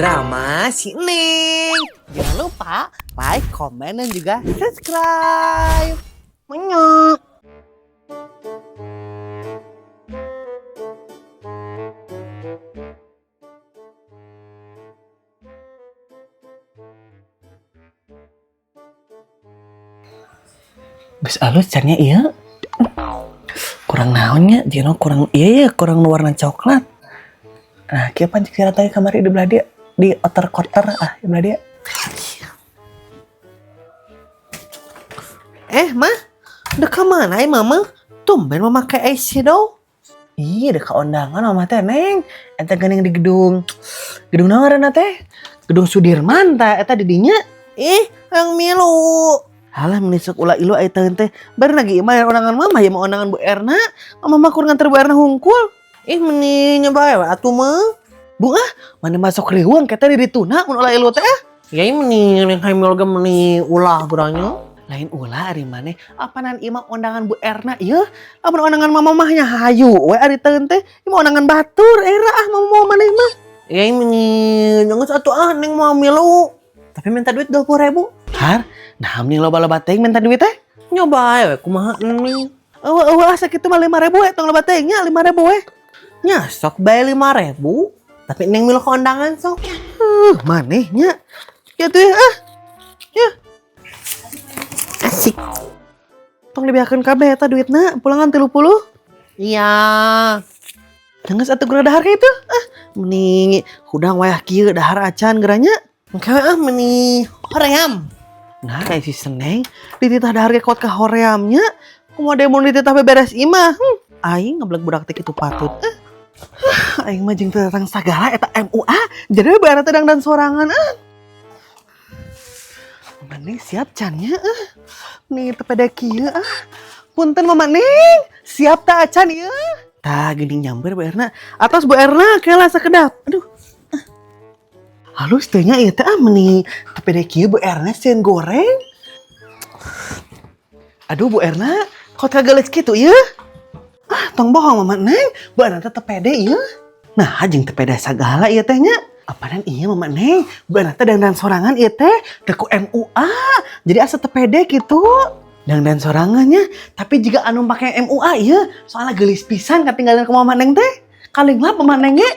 Drama si Neng. Jangan lupa like, komen, dan juga subscribe. Menyok. Geus alus can nya ieu. Kurang naon nya, jeung kurang iya ya, kurang warna coklat. Nah, kieu pan cik teh kamari di belah dia, di oter koter ah di belah dia. Eh, mah, udah kemana ya mama? Tumben mama pakai eyeshadow. Iya, dek undangan mama teh neng. Eta geuning di gedung. Gedung naon ngaranna teh? Gedung Sudirman tah eta di dinya. Ih, yang milu. Halah meni sok ulah ilu aya teh teh. Bari lagi imah undangan mama ya mau undangan Bu Erna. Mama mah kur nganter Bu Erna hungkul. Ih, meni nyoba ya atuh mah. Bu ah, mana masuk riwang kita di dituna mun ulah ilu teh ah. Ya meni yang hamil ge meni ulah guranya. Lain ulah ari maneh, apanan ieu mah undangan Bu Erna ieu? Lamun undangan mama mah nya hayu we ari teu teh. Ieu mah undangan batur era ah mama mau maneh mah. Ya meni jangan satu ah neng mau milu. Tapi minta duit 20.000. Har, nah mending loba-loba teuing minta duit teh. Nyoba we kumaha neng. Eueuh eueuh sakitu mah 5.000 we tong loba teuing nya 5.000 we. Nya sok bae 5.000. Tapi neng milu ke undangan sok. Maneh nya. Ya tuh ya ah. Ya. Asik. Tong dibeakeun kabeh eta duitna, pulangan 30. Iya. Geus atuh geura dahar ka itu. Ah, mending hudang wayah kieu dahar acan geura nya. Engke ah meni hoream. Nah, kayak si Seneng dititah dahar ge kuat ka horeamnya. Kumaha deui mun dititah beberes imah. Aing ngeblek budak teh kitu patut. Ah. Aing mah jeung teu datang sagala eta MUA. Jadi we teh dangdan sorangan ah. Mama Neng siap can nya ah. Nih teu pede kieu ah. Punten Mama Neng, siap ta acan ieu? Tah geuning nyamber Bu Erna. Atos Bu Erna kela sakedap. Aduh. Halus teh nya ieu teh ah meni teu pede kieu Bu Erna sieun goreng. Aduh Bu Erna, kok kageuleus kitu ieu? Ah, tong bohong Mama Neng, Bu Erna teh teu pede ieu. Nah, jeung teu pede sagala ieu teh nya. Apanan iya Mama Neng, Bu Erna teh dandan sorangan ieu teh, teu ku MUA. Jadi asa teu pede kitu. Dandan sorangannya, tapi jika anu make MUA ieu, soalnya geulis pisan katinggalan ke Mama Neng teh. Kalinglap Mama Neng ge.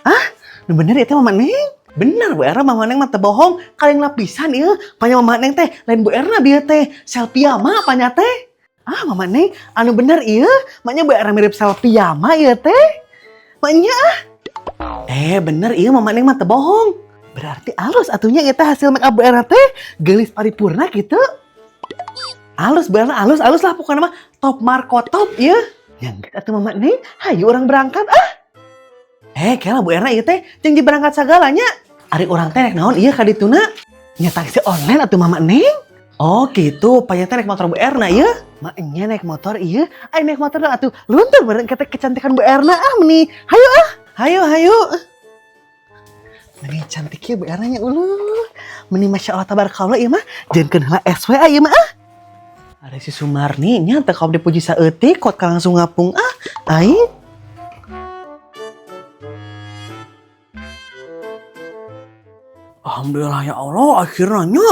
Ah, nu bener ieu teh Mama Neng. Bener Bu Erna Mama Neng mah teu bohong, kalinglap pisan ieu. Panya Mama Neng teh lain Bu Erna bieu teh, Selfie mah panya teh. Ah, Mama Neng, anu bener ieu, maknya Bu Erna mirip Selfie mah ieu teh. Maknya ah. Bener ieu Mama Neng mah teu bohong. Berarti alus atunya ieu teh hasil make up Bu Erna teh, geulis paripurna gitu. Alus Bu Erna, alus alus lah pokoknya mah top marko top ieu. Ya geus atuh Mama Neng, hayu urang berangkat ah. Kela Bu Erna ieu teh jeung berangkat sagalanya. Ari urang teh rek naon ieu ka dituna? Nya taksi online atuh Mama Neng. Oh gitu, panya teh naik motor Bu Erna ieu. Maknya naik motor ieu, ai naik motor atuh luntur bareng kata kecantikan Bu Erna ah meni. Hayu ah, hayu hayu. Meni cantik ya Bu Erna nya uluh. Meni masya Allah tabarakallah ieu mah jieunkeun heula SW ah ieu mah ah. Ada si Sumarni nya teh kaum dipuji saeutik kot ka langsung ngapung ah aing. Alhamdulillah ya Allah akhirnya nya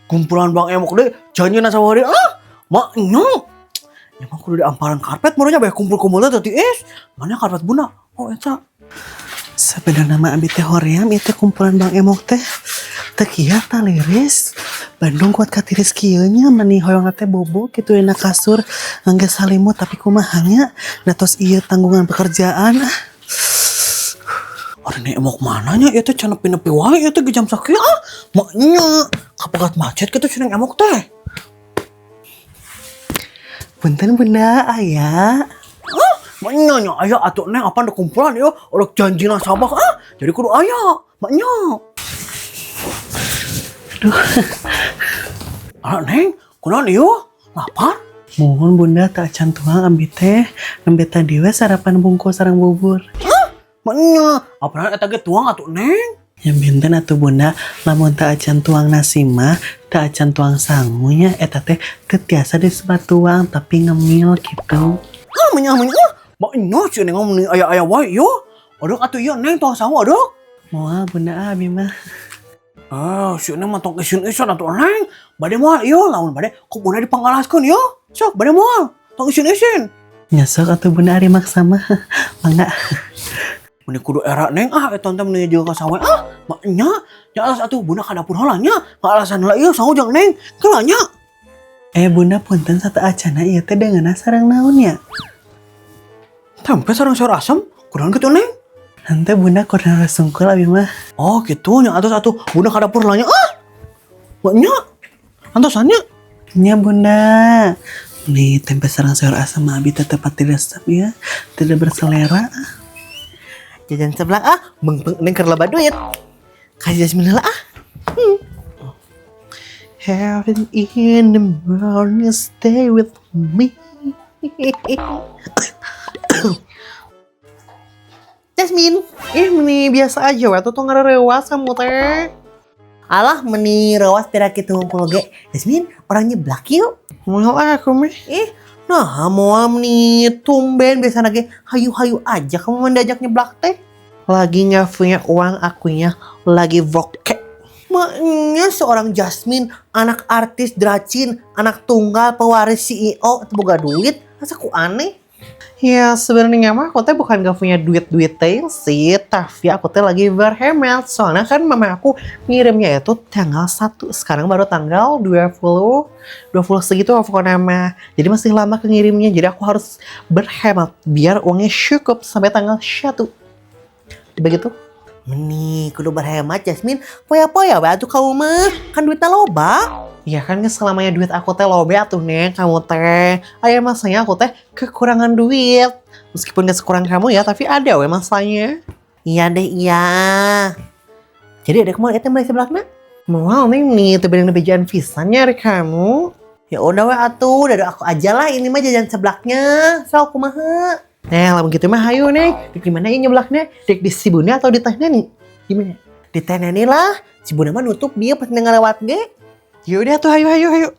kumpulan Bang Emok deh janji sawari ah maknya ya mah kudu diamparan karpet meureun nya kumpul-kumpul teh tiis mana karpet bunda oh eta sebenarnya mah abi teh hoream ieu teh kumpulan Bang Emok teh teu kieu tah liris Bandung kuat ka tiris kieu nya meni hoyong teh bobo kitu dina kasur ngangge salimut tapi kumaha nya da tos ieu tanggungan pekerjaan ah. Ari Neng Emok mana nya ieu teh can nepi-nepi wae ieu teh jam sakieu ah maknya kapegat macet kitu si Neng Emok teh. Punten bunda aya. Ah, maknya nya aya atuh Neng apa ada kumpulan ieu urang janji nasabah ah jadi kudu aya maknya. Aduh. Anak Neng, kunaon ieu? Lapar? Mohon bunda tak acan tuang abi teh nembe tadi we sarapan bungkus sareng bubur. Hah? Maknya, apaan eta ge tuang atuh Neng? Ya benten atuh bunda, lamun tak acan tuang nasi mah, tak acan tuang sangunya, eta teh teu tiasa disebat tuang tapi ngemil gitu. Ah, menyah menyah. Maknya si Neng mah aya-aya wae ieu. Aduk atuh ieu Neng tuang sangu aduk. Moal, Bunda, abi mah. Ah, si Neng mah tong isin-isin atuh, Neng. Bade moal ieu lamun bade ku Bunda dipanggalaskeun yo. Sok, bade moal? Tong isin-isin. Nya sok atuh, Bunda, ari maksa mah. Mangga. Meni kudu era, Neng, ah, eta teh meni jeung ka sawe ah. Maknya nya alas atuh Bunda ka dapur heula nya. Ngalasan heula ieu sahu jeung Neng. Kela nya. Eh, Bunda, punten sateuacanna, ieu teh deungeunna sareng naon ya? Tempe sareng sayur asem, kunaon kitu, Neng? Henteu, Bunda, kurang sungkul abi mah. Oh gitu nya, atos atuh Bunda ka dapur heula nya ah. Maknya antosan nya. Nya, Bunda. Nih tempe sareng sayur asam mah abi tetep tidak resep ya. Tidak berselera. Jajan seblak ah, mengpeng Neng keur loba duit. Kasih Jasmine heula ah. Heaven in the morning, stay with me. Jasmine. Ih, meni biasa aja we tuh ngarerewas kamu teh. Alah, meni rewas pira kitu hungkul ge. Jasmine, urang nyeblak yuk. Moal ah aku mah. Ih, nah moal meni tumben, biasa ge hayu-hayu aja kamu mah diajak nyeblak teh. Lagi nggak punya uang akunya, lagi broke. Maknya seorang Jasmine, anak artis dracin, anak tunggal pewaris CEO, teu boga duit, asa ku aneh. Ya sebenarnya mah aku teh bukan gak punya duit-duit teh sih, tapi aku teh lagi berhemat. Soalnya kan mama aku ngirimnya itu tanggal 1, sekarang baru tanggal 20, 20 segitu pokoknya mah. Jadi masih lama ke ngirimnya, jadi aku harus berhemat biar uangnya cukup sampai tanggal 1. Begitu? Meni kudu berhemat, Jasmine, poya-poya we atuh kamu mah, kan duitnya loba. Ya kan nggak selamanya duit aku teh loba atuh, Neng, kamu teh. Aya masanya aku teh kekurangan duit. Meskipun gak sekurang kamu ya, tapi ada we masanya. Iya deh, iya. Jadi ada kemana eta beli seblakna? Moal nih nih, tuh bedeng bejaan pisan nyari kamu. Ya udah we atuh, dari aku aja lah ini mah jajan seblaknya. Sok kumaha? Nah, lamun gitu mah hayu, Neng. Dek di mana ini nyeblaknya? Dek di si Bunda atau di Teh Neni? Gimana? Di Teh Neni lah, si Bunda mah nutup dia pas ngelewat ge. Ya udah tuh, hayu hayu hayu.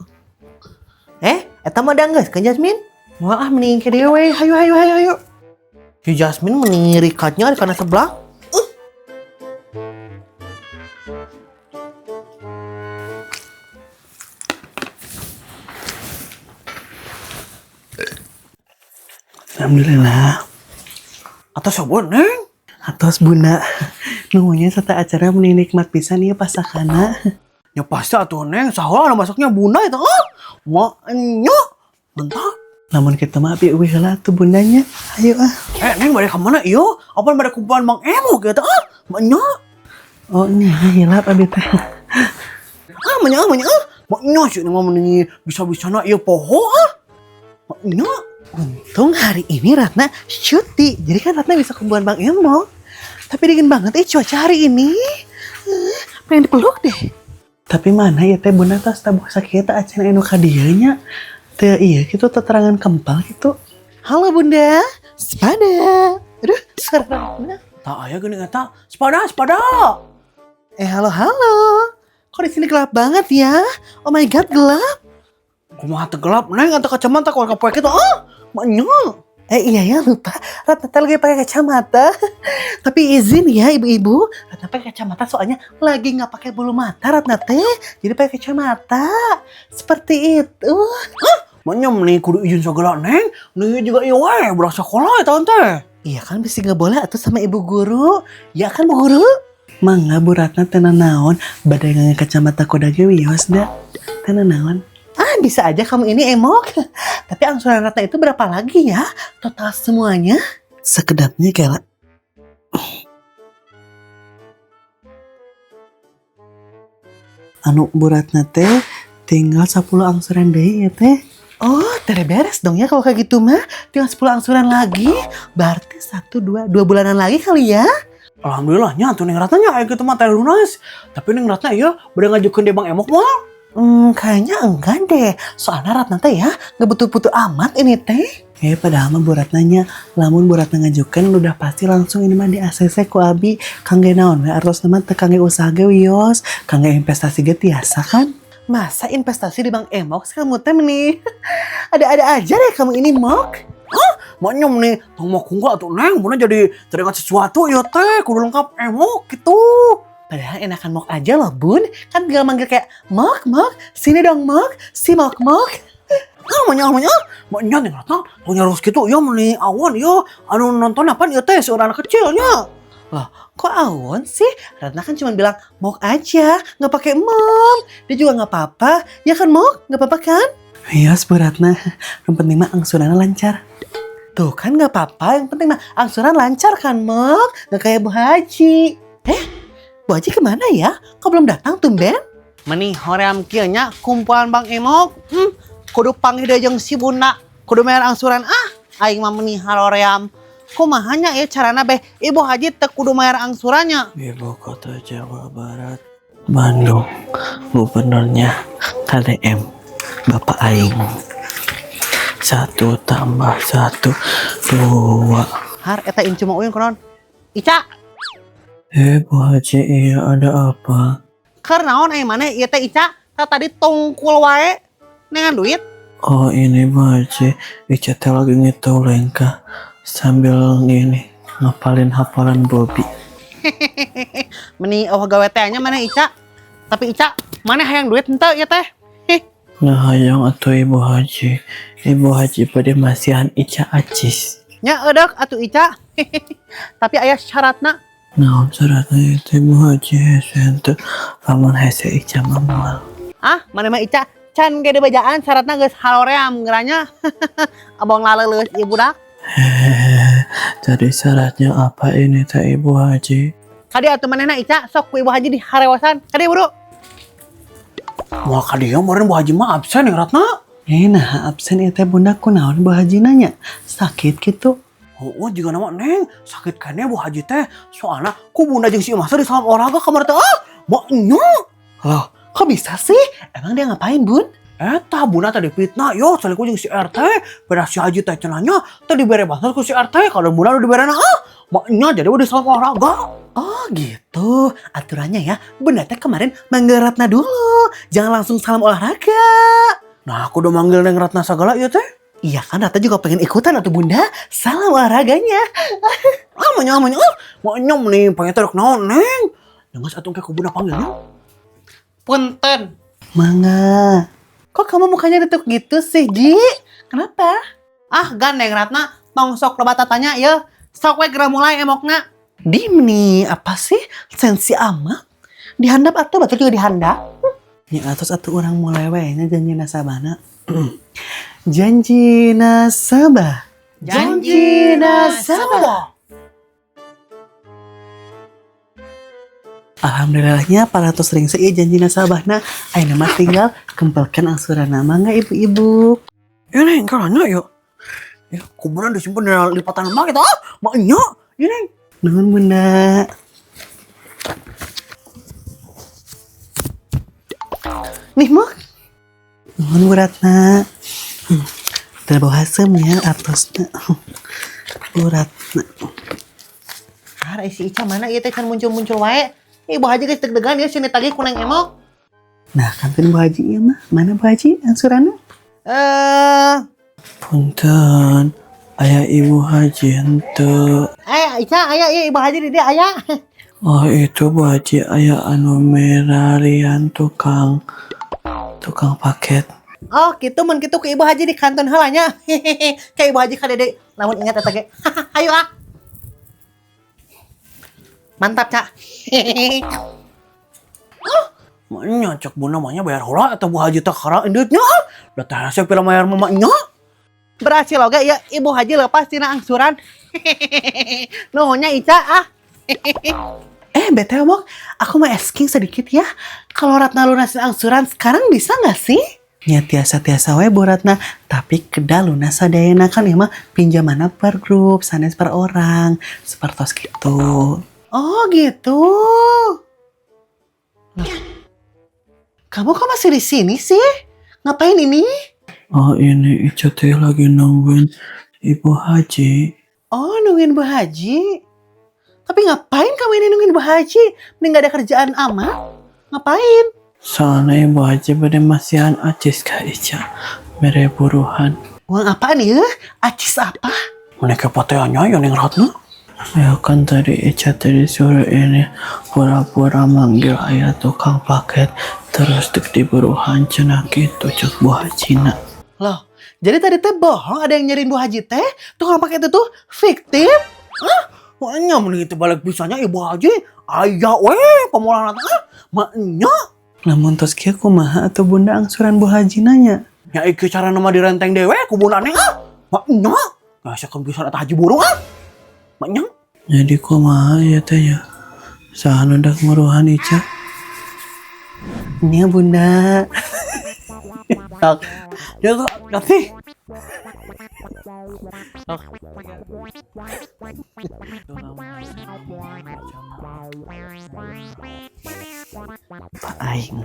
Eh, eta mah da geus kan, Jasmine? Moal ah, mending ke dia we. Hayu hayu hayu hayu. Si Jasmine meni rikatnya di kana seblak. Alhamdulillah. Atos sabun, Neng. Atos, Bunda. Nuhunnya sateuacanna, meni nikmat pisan ieu pasakana. Ya pasti atuh, Neng, saha anu masaknya Bunda itu ah. Maknya mantap. Lamun kitu mah abi euweuh heula tuh, Bundanya. Ayo ah. Eh, Neng, bade ka mana ieu? Apa bade kumpulan Bang Emo gitu ah? Maknya. Oh nya, hilap abi teh. Ah, maknya ah, maknya ah. Maknya sih mah meni bisa-bisana ieu poho ah. Maknya. Untung hari ini Ratna cuti. Jadi kan Ratna bisa kumpulan Bang Emo. Tapi dingin banget eh cuaca hari ini. Pengen dipeluk deh. Tapi mana ya teh Bunda tos tabuh sakieu teh acan anu ka dieu nya. Teu iya gitu teterangan kempal gitu. Halo, Bunda, sepada. Aduh, suara Ratna. Tak aya geuning eta. Sepada, sepada. Eh, halo halo. Kok di sini gelap banget ya? Oh my God, gelap. Kumaha teu gelap, Neng, eta kacamata kuat kapoe kitu ah. Maknya. Eh iya ya, lupa. Ratna teh lagi pakai kacamata. Tapi izin ya, ibu-ibu, Ratna pakai kacamata soalnya lagi nggak pakai bulu mata Ratna teh. Jadi pakai kacamata. Seperti itu. Maknya meni kudu izin segala, Neng. Nih juga ieu wae budak sekolah eta teh. Iya kan bisa nggak boleh atau sama ibu guru. Ya kan, Bu Guru? Mangga, Bu Ratna, teu nanaon bade ngangge kacamata kuda ge wios da. Teu nanaon. Ah, bisa aja kamu ini, Emok. Tapi angsuran Ratna itu berapa lagi ya? Total semuanya? Sekedapnya kayak anu Bu Ratna teh tinggal 10 angsuran deui ya teh. Oh, beres dong ya kalau kayak gitu mah. Tinggal 10 angsuran lagi. Berarti satu, dua, 2 bulanan lagi kali ya. Alhamdulillah nya atuh Neng Ratna nya aya kitu mah teh lunas. Tapi Neng Ratna ieu bade ngajukeun di Bang Emok moal? Kayaknya enggak deh. Soalnya Ratna teh ya nggak butuh-butuh amat ini teh. Eh, padahal mah Bu Ratna nya, lamun Bu Ratna ngajukeun udah pasti langsung ini mah di ACC ku abi. Kangge naon we artos mah, teu kangge usaha ge wios, kangge investasi ge tiasa kan? Masa investasi di Bank Emok sih kamu teh meni? Ada-ada aja deh kamu ini, Mok. Ah, maknya nih tong mok unggul atuh Neng, Bunda jadi teringat sesuatu ya teh, kudu lengkap emok gitu. Padahal enakan Mok aja loh, Bun. Kan tinggal manggil kayak, "Mok, Mok, sini dong Mok, si Mok Mok." Ah, maknya maknya, maknya nih Ratna, tong nyarus gitu ya meni awon ya, anu nonton apa ya teh seorang anak kecilnya. Loh, kok awon sih? Ratna kan cuma bilang Mok aja, nggak pakai mom. Dia juga nggak apa-apa, ya kan Mok? Nggak apa-apa kan? Iya, Bu Ratna. Yang penting mah angsurannya lancar. Tuh kan nggak apa-apa, yang penting mah angsuran lancar kan Mok? Nggak kayak Bu Haji. Eh, Bu Haji kemana ya? Kok belum datang tumben? Meni hoream kieu nya kumpulan Bang Emok. Kudu panggil deui jeung si Bunda. Kudu bayar angsuran ah. Aing mah meni haroream. Kumaha nya ieu carana beh Ibu Haji teu kudu bayar angsurannya. Ibu kota Jawa Barat, Bandung, gubernurnya KDM, Bapak Aing. Satu tambah satu, dua. Har eta incu mau uyun kunaon? Ica, Eh, Bu Haji, iya ada apa? Keur naon ai maneh ieu teh Ica? Tah tadi tungkul wae neangan duit. Oh ini Bu Haji, Ica teh lagi ngitung lengkah sambil gini ngapalin hafalan Bobby. Meni oh gawe teh nya maneh Ica. Tapi Ica, maneh hayang duit henteu ieu teh? Nah, hayang atuh Ibu Haji. Ibu Haji pada masihan Ica acis. Nya eudek atuh Ica. Tapi aya syaratna. Nah, syaratnya itu Ibu Haji hese henteu, lamun hese Ica mah moal. Ah, maneh mah Ica can ge bejaan syaratna geus haroream geranya. Abang laleuleus ieu budak. Hehehe, jadi syaratnya apa ini teh Ibu Haji? Kadi atuh manehna Ica sok ku Ibu Haji di harewasan. Kadi buru. Moal ka dieu meureun Bu Haji mah absen ya Ratna. Eh, nah absen ieu teh Bunda kunaon Bu Haji nanya? Sakit gitu. Oh, juga nama Neng, sakit kene Bu Haji teh. Soalnya ku Bunda jeung si Imah di salam olahraga kamar teh ah, maknya. Loh, kok bisa sih? Emang dia ngapain, Bun? Eta Bunda tadi fitnah yo selingkuh jeung si RT. Pada si Haji teh cenahnya teh dibere bansos ku si RT kalau Bunda udah dibere ah, maknya jadi udah salam olahraga. Oh gitu, aturannya ya. Bunda teh kemarin manggil Ratna dulu. Jangan langsung salam olahraga. Nah, aku udah manggil Neng Ratna segala ieu teh. Iya kan, Ratna juga pengen ikutan atuh Bunda. Salam olahraganya. Ah, maknya maknya ah, maknya nih pengen teh rek naon Neng. Dengar atuh ke ku Bunda panggilnya. Punten. Mangga. Kok kamu mukanya tutup gitu sih, Ji? Kenapa? Ah, gandeng Ratna, tong sok loba tatanya ya. Sok we geura mulai emokna. Dim nih, apa sih? Sensi amat. Dihandap atau batur juga dihandap? Ya atos atuh urang mulai we nya janji nasabahna. Janji nasabah. Janji nasabah. Alhamdulillahnya 400 ring ieu janji nasabahna. Ayeuna mah tinggal kempelkeun angsuran mangga ibu-ibu. Ya Neng, kalanya yuk. Ya, ku Bunda disimpan di lipatan lemah gitu ah, maknya. Ya Neng. Nuhun Bunda. Nih Mok. Nuhun Bu Ratna. Teu bawa haseum ya artosna. Bu Ratna. Har si Ica mana ieu teh can muncul-muncul wae. Ibu Haji geus deg-degan ya sini tagih ku Neng Emok. Nah, kantin Bu Haji ieu mah. Mana Bu Haji angsuranna? Eh, Punten, aya Ibu Haji henteu. eh Ica aya ieu Ibu Haji di dieu aya. Oh itu Bu Haji aya anu merarian tukang tukang paket. Oh, gitu mun kitu ku Ibu Haji di kanton heula nya. Kayak Ibu Haji ka Dede. Lamun ingat eta ge. Ayo ah. Mantap, Cak. Maknya cek Bunda maknya bayar heula eta Bu Haji teh kara indutnya ah. Da teh hese pira bayar maknya. Berhasil oge ya Ibu Haji lepas tina angsuran. Nuhunnya Ica ah. Eh, BTW Mok, aku mau asking sedikit ya. Kalau Ratna lunasin angsuran sekarang bisa nggak sih? Ya tiasa-tiasa we Bu Ratna, tapi kedah lunas sadayana kan ya mah pinjamanna per grup, sanes per orang, sepertos gitu. Oh gitu. Loh, kamu kok masih di sini sih? Ngapain ini? Oh ini Ica teh lagi nungguin Ibu Haji. Oh, nungguin Bu Haji. Tapi ngapain kamu ini nungguin Bu Haji? Mending gak ada kerjaan amat. Ngapain? Soalnya Ibu Haji bade masihan acis ka Ica. Mere buruhan. Uang apaan ya? Acis apa? Meni kepo teh nya ya, Neng Ratna. Ya kan tadi Ica tadi disuruh ini pura-pura manggil ayah tukang paket, terus dek diburuhan cenah, gitu cek Bu Hajina. Loh, jadi tadi teh bohong ada yang nyariin Bu Haji teh? Tukang paket itu tuh fiktif? Hah? Maknya meni teu balik pisan nya Ibu Haji. Aya we pemulahan ah. Maknya. Lamun tos kieu kumaha atuh, Bunda, angsuran Bu Haji nanya? Ya ieu cara nama direnteng dewe ku Bunda, Neng, ah. Maknya. Ngasakeun pisan eta haji burung ah. Maknya. Jadi kumaha ya teh ya? Saha nu dak muruhan Ica? Ini Bunda. Tak. Ya tuh, kasih. Sok. Pak aing.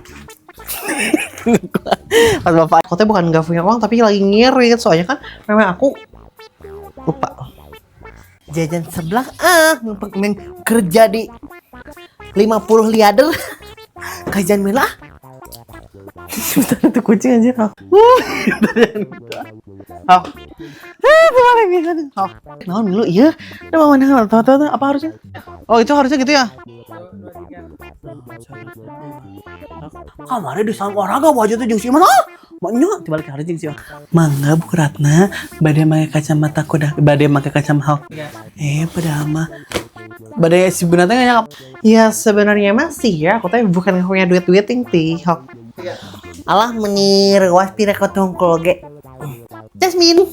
Pas bapak aku teh bukan nggak punya uang, tapi lagi ngirit, soalnya kan memang aku lupa jajan sebelah ah, mumpung Neng kerja di 50 liader kajian melah. Sebentar, itu kucing aja. Oh. Eh, boleh bisa. Oh. Naon milu ieu? Da mama naon? Tahu tahu apa harusnya? Oh, itu harusnya gitu ya? Kamari di salam olahraga Bu Haji teh jeung si Iman ah. Maknya Dibalik harus jeung si Mangga, Bu Ratna, bade make kacamata kuda, bade make kacamata. Eh, padahal mah bade si Bunda teh nganyakap. Ya sebenarnya masih ya, aku teh bukan punya duit-duit ting tih. Alah, meni reuas pira tungkul ge. Jasmine.